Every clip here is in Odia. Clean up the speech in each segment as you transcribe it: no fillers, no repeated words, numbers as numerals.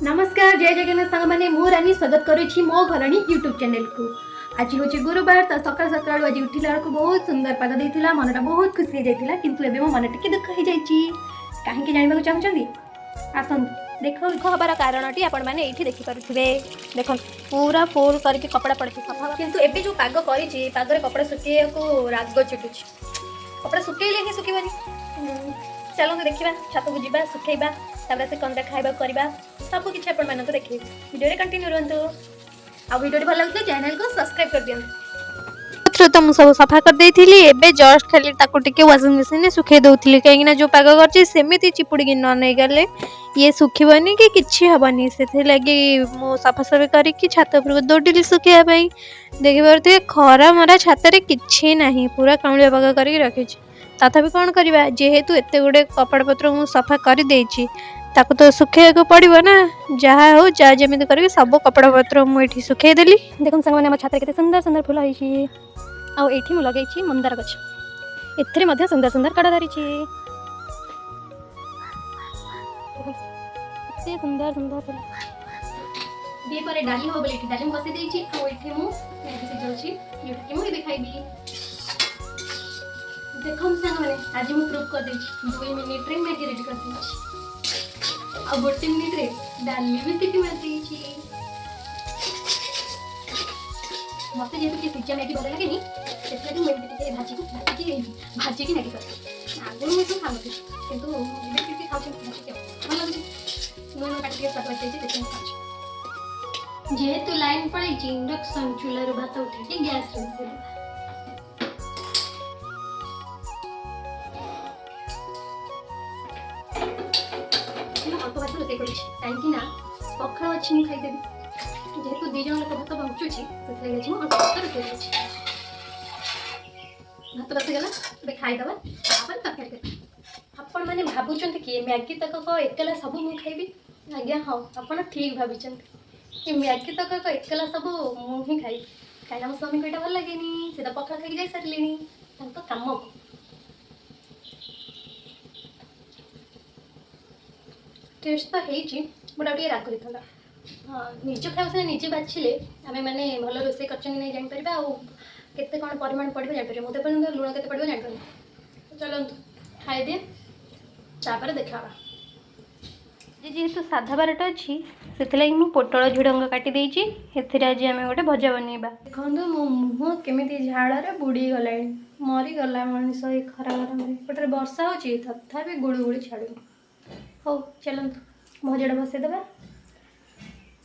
ନମସ୍କାର, ଜୟ ଜଗନ୍ନାଥ ସାଙ୍ଗମାନେ। ମୁଁ ରାନୀ ସ୍ୱାଗତ କରୁଛି ମୋ ଘରଣୀ ୟୁଟ୍ୟୁବ୍ ଚ୍ୟାନେଲକୁ। ଆଜି ହେଉଛି ଗୁରୁବାର। ତ ସକାଳୁ ସକାଳୁ ଆଜି ଉଠିଲା ବେଳକୁ ବହୁତ ସୁନ୍ଦର ପାଗ ଦେଇଥିଲା, ମନଟା ବହୁତ ଖୁସି ହେଇଯାଇଥିଲା। କିନ୍ତୁ ଏବେ ମୋ ମନ ଟିକେ ଦୁଃଖ ହେଇଯାଇଛି। କାହିଁକି ଜାଣିବାକୁ ଚାହୁଁଛନ୍ତି? ଆସନ୍ତୁ ଦେଖ। ଦୁଃଖ ହେବାର କାରଣଟି ଆପଣମାନେ ଏଇଠି ଦେଖିପାରୁଥିବେ। ଦେଖନ୍ତୁ, ପୁରା ଫୁଲ୍ କରିକି କପଡ଼ା ପଡ଼ିଛି ସଫା। କିନ୍ତୁ ଏବେ ଯେଉଁ ପାଗ କରିଛି, ପାଗରେ କପଡ଼ା ଶୁଖେଇବାକୁ ରାଗ ଚିଡୁଛି। କପଡ଼ା ଶୁଖେଇଲେ ହିଁ ଶୁଖିବନି। ଚାଲନ୍ତୁ ଦେଖିବା, ଛାତକୁ ଯିବା, ଶୁଖେଇବା, ତାପରେ ସେ କନ୍ଦା ଖାଇବାକୁ କରିବା, ସବୁ କିଛି ଆପଣମାନଙ୍କୁ ଦେଖେଇବି। ଭିଡ଼ିଓରେ କଣ୍ଟିନ୍ୟୁ ରୁହନ୍ତୁ। ଆଉ ଭିଡ଼ିଓଟି ଭଲ ଲାଗୁଥିଲେ ଚ୍ୟାନେଲକୁ ସବସ୍କ୍ରାଇବ୍ କରିଦିଅନ୍ତୁ। ପତ୍ର ତ ମୁଁ ସବୁ ସଫା କରିଦେଇଥିଲି। ଏବେ ଜଷ୍ଟ ଖାଲି ତାକୁ ଟିକେ ୱାସିଂ ମେସିନରେ ଶୁଖେଇ ଦେଉଥିଲି, କାହିଁକିନା ଯେଉଁ ପାଗ କରିଛି ସେମିତି ଚିପୁଡ଼ିକି ନ ନେଇଗଲେ ଇଏ ଶୁଖିବନି କି କିଛି ହେବନି। ସେଥିଲାଗି ମୁଁ ସଫାସଫି କରିକି ଛାତ ଉପରକୁ ଦୌଡ଼ିଲି ଶୁଖେଇବା ପାଇଁ। ଦେଖିପାରୁଥିବେ, ଖରା ମରା ଛାତରେ କିଛି ନାହିଁ, ପୁରା କାଉଁଳିଆ ପାଗ କରିକି ରଖିଛି। ତଥାପି କ'ଣ କରିବା, ଯେହେତୁ ଏତେ ଗୁଡ଼ିଏ କପଡ଼ା ପତ୍ର ମୁଁ ସଫା କରିଦେଇଛି, ତାକୁ ତ ଶୁଖେଇବାକୁ ପଡ଼ିବ ନା। ଯାହା ହଉ, ଯାହା ଯେମିତି କରିକି ସବୁ କପଡ଼ା ପତ୍ର ମୁଁ ଏଠି ଶୁଖେଇଦେଲି। ଦେଖନ୍ତୁ ସାଙ୍ଗମାନେ, ଆମ ଛାତରେ କେତେ ସୁନ୍ଦର ସୁନ୍ଦର ଫୁଲ ହେଇଛି। ଆଉ ଏଇଠି ମୁଁ ଲଗେଇଛି ମନ୍ଦାର ଗଛ, ଏଥିରେ ମଧ୍ୟ ସୁନ୍ଦର ସୁନ୍ଦର କଡ଼ ଧରିଛି। ଦେଖନ୍ତୁ, କେତେ ସୁନ୍ଦର ସୁନ୍ଦର ଫୁଲ। ଦ୍ୱିପହରେ ଡାଲି ହେବ ବୋଲି ଏଠି ଡାଲି ମୁଁ ବସେଇ ଦେଇଛି। ଆଉ ଏଠି ମୁଁ ମ୍ୟାଗି ସିଝାଉଛି, ଯେଉଁଟାକି ମୁଁ ଏବେ ଖାଇବି। ଦେଖନ୍ତୁ ସାଙ୍ଗମାନେ, ଆଜି ମୁଁ ପ୍ରୁଭ୍ କରିଦେଇଛି, 2 ମିନିଟ୍ରେ ମ୍ୟାଗି ରେଡ଼ି କରିଦେଇଛି ଆଉ 1 ମିନିଟ୍ରେ ଡାଲି ବି ସିଟି ମାରିଦେଇଛି। ମୋତେ ଯେହେତୁ ଟିକେ ସିଝା ମ୍ୟାଗି ଭଲ ଲାଗେନି, ସେଥିଲାଗି ମୁଁ ଏମିତି ଟିକେ ଭାଜିକି ଭାଜିକି ଭାଜିକି ମ୍ୟାଗି କରେ। ଆଗରୁ ମୁଁ ଏସବୁ ଖାଉନଥିଲି, କିନ୍ତୁ ଏବେ ଟିକେ ଖାଉଛି ଭାଜିକି ଆଉ ଭଲ ଲାଗୁଛି। ନୂଆ ନୂଆ ପାଟି ଟିକେ ସ୍ୱାଦ ଆସିଯାଇଛି, ସେଥିପାଇଁ ଖାଉଛି। ଯେହେତୁ ଲାଇନ୍ ପଳେଇଛି, ଇଣ୍ଡକ୍ସନ୍ ଚୁଲାରୁ ଭାତ ଉଠେଇକି ଗ୍ୟାସ୍ରେ ବସେଇଦେବା। ମୁଁ ଅଳ୍ପ ଭାତ ରୋଷେଇ କରୁଛି, କାହିଁକି ନା ପଖାଳ ଅଛି, ମୁଁ ଖାଇଦେବି। ଯେହେତୁ 2 ଜଣ ଲୋକ ଭାତ ବଞ୍ଚୁଛି, ସେଥିଲାଗି ଆଜି ମୁଁ ଅଳ୍ପ ଭାତ ରୋଷେଇ କରୁଛି। ଭାତ ବସିଗଲା, ଏବେ ଖାଇଦେବା, ତାପରେ ତରକାରୀ କରିବା। ଆପଣମାନେ ଭାବୁଛନ୍ତି କି ମ୍ୟାଗି ତକ ଏକଲା ସବୁ ମୁଁ ଖାଇବି? ଆଜ୍ଞା ହଁ, ଆପଣ ଠିକ୍ ଭାବିଛନ୍ତି କି ମ୍ୟାଗି ତକ ଏକଲା ସବୁ ମୁଁ ହିଁ ଖାଇବି, କାହିଁକିନା ମୋ ସ୍ୱାମୀଙ୍କୁ ଏଇଟା ଭଲ ଲାଗେନି। ସେ ତ ପଖାଳ ଖାଇକି ଯାଇସାରିଲେଣି ତାଙ୍କ କାମକୁ। ଟେଷ୍ଟ ତ ହେଇଛି, ବଟ୍ ଆଉ ଟିକେ ରାଗ ହେଇଥାନ୍ତା। ହଁ, ନିଜ ଖାଇବା ସିନା ନିଜେ ବାଛିଲେ ଆମେ ମାନେ ଭଲ ରୋଷେଇ କରିଛନ୍ତି ନାଇଁ ଜାଣିପାରିବା, ଆଉ କେତେ କ'ଣ ପରିମାଣ ପଡ଼ିବ ଜାଣିପାରିବା। ମୁଁ ତ ଏପର୍ଯ୍ୟନ୍ତ ଲୁଣ କେତେ ପଡ଼ିବ ଜାଣିପାରୁନି। ଚାଲନ୍ତୁ ଖାଇଦିଏ, ତାପରେ ଦେଖା ହେବା। ଆଜି ଯେହେତୁ ସାଧା ବାରଟା ଅଛି, ସେଥିଲାଗି ମୁଁ ପୋଟଳ ଝୁଡ଼ଙ୍ଗ କାଟି ଦେଇଛି। ଏଥିରେ ଆଜି ଆମେ ଗୋଟେ ଭଜା ବନେଇବା। ଦେଖନ୍ତୁ, ମୋ ମୁହଁ କେମିତି ଝାଳରେ ବୁଡ଼ିଗଲାଣି। ମରିଗଲା ମଣିଷ ଏଇ ଖରା ଗରମରେ। ଏପଟରେ ବର୍ଷା ହେଉଛି, ତଥାପି ଗୁଳୁଗୁଳି ଛାଡ଼ୁନି। ହଉ ଚାଲନ୍ତୁ, ଭଜାଟା ବସେଇଦେବା।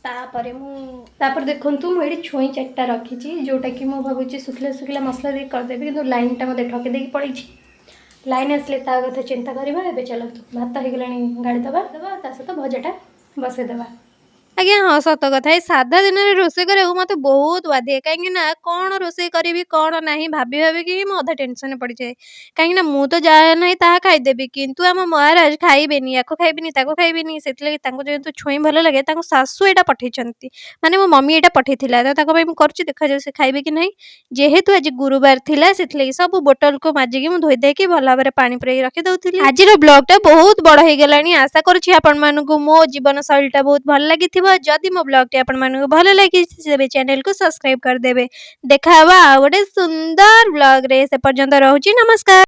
ତାପରେ ମୁଁ ତାପରେ ଦେଖନ୍ତୁ, ମୁଁ ଏଇଠି ଛୁଇଁ ଚାରିଟା ରଖିଛି, ଯେଉଁଟାକି ମୁଁ ଭାବୁଛି ଶୁଖିଲା ଶୁଖିଲା ମସଲା ଦେଇକି କରିଦେବି। କିନ୍ତୁ ଲାଇନ୍ଟା ମୋତେ ଠକି ଦେଇକି ପଳେଇଛି। ଲାଇନ୍ ଆସିଲେ ତା କଥା ଚିନ୍ତା କରିବା। ଏବେ ଚାଲନ୍ତୁ, ଭାତ ହେଇଗଲାଣି, ଗାଳିଦେବା ଦେବା, ତା ସହିତ ଭଜାଟା ବସେଇଦେବା। ଆଜ୍ଞା ହଁ, ସତ କଥା, ଏଇ ସାଧା ଦିନରେ ରୋଷେଇ କରିବାକୁ ମୋତେ ବହୁତ ବାଧେ, କାହିଁକି ନା କ'ଣ ରୋଷେଇ କରିବି କ'ଣ ନାହିଁ ଭାବି ଭାବିକି ହିଁ ମୁଁ ଅଧା ଟେନସନ୍ରେ ପଡ଼ିଯାଏ। କାହିଁକି ନା ମୁଁ ତ ଯାହା ନାହିଁ ତାହା ଖାଇଦେବି, କିନ୍ତୁ ଆମ ମହାରାଜ ଖାଇବେନି, ୟାକୁ ଖାଇବିନି, ତାକୁ ଖାଇବିନି। ସେଥିଲାଗି ତାଙ୍କୁ ଯେହେତୁ ଛୁଇଁ ଭଲ ଲାଗେ, ତାଙ୍କ ଶାଶୁ ଏଇଟା ପଠେଇଛନ୍ତି, ମାନେ ମୋ ମମି ଏଇଟା ପଠେଇଥିଲା, ତ ତାଙ୍କ ପାଇଁ ମୁଁ କରୁଛି। ଦେଖାଯାଉ ସେ ଖାଇବେ କି ନାହିଁ। ଯେହେତୁ ଆଜି ଗୁରୁବାର ଥିଲା, ସେଥିଲାଗି ସବୁ ବୋଟଲକୁ ମାଜିକି ମୁଁ ଧୋଇ ଦେଇକି ଭଲ ଭାବରେ ପାଣି ପୁରେଇକି ରଖିଦେଉଥିଲି। ଆଜିର ବ୍ଲଗ୍ଟା ବହୁତ ବଡ଼ ହେଇଗଲାଣି। ଆଶା କରୁଛି ଆପଣମାନଙ୍କୁ ମୋ ଜୀବନ ଶୈଳୀଟା ବହୁତ ଭଲ ଲାଗିଥିବ। ଯଦି ମୋ ବ୍ଲଗ୍ଟି ଆପଣମାନଙ୍କୁ ଭଲ ଲାଗିଛି, ତେବେ ଚ୍ୟାନେଲକୁ ସବସ୍କ୍ରାଇବ୍ କରିଦେବେ। ଦେଖା ହବା ଆଉ ଗୋଟେ ସୁନ୍ଦର ବ୍ଲଗ୍ରେ, ସେ ପର୍ଯ୍ୟନ୍ତ ରହୁଛି, ନମସ୍କାର।